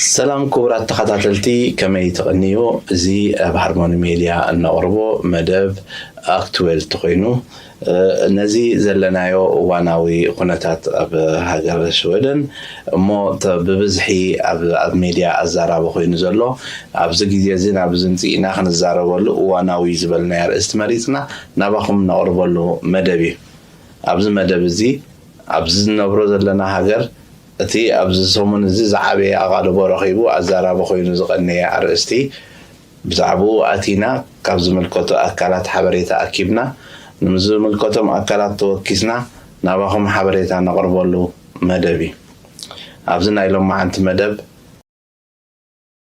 ሰላም ክቡራት ተኸታተልቲ፣ ከመይ ትቕንዩ? እዚ ኣብ ሃርሞኒ ሜድያ እነቕርቦ መደብ ኣክትዌልት ኮይኑ፣ ነዚ ዘለናዮ እዋናዊ ኩነታት ኣብ ሃገር ሽወደን እሞ ብብዝሒ ኣብ ሜድያ ኣዛራቢ ኮይኑ ዘሎ ኣብዚ ግዜ እዚ ናብ ዝምፅእና ክንዛረበሉ እዋናዊ ዝበልናዮ ኣርእስቲ መሪፅና ናባኹም ነቕርበሉ መደብ እዩ። ኣብዚ መደብ እዚ ኣብዚ ዝነብሮ ዘለና ሃገር እቲ ኣብዚ ሰሙን እዚ ዝዓበየ ኣቓልቦ ረኺቡ ኣዛራቢ ኮይኑ ዝቐነየ ኣርእስቲ ብዛዕባኡ ኣቲና ካብ ዝምልከቶ ኣካላት ሓበሬታ ኣኪብና ንምዝምልከቶም ኣካላት ተወኪስና ናባኹም ሓበሬታ ነቕርበሉ መደብ እዩ። ኣብዚ ናይ ሎማዓንቲ መደብ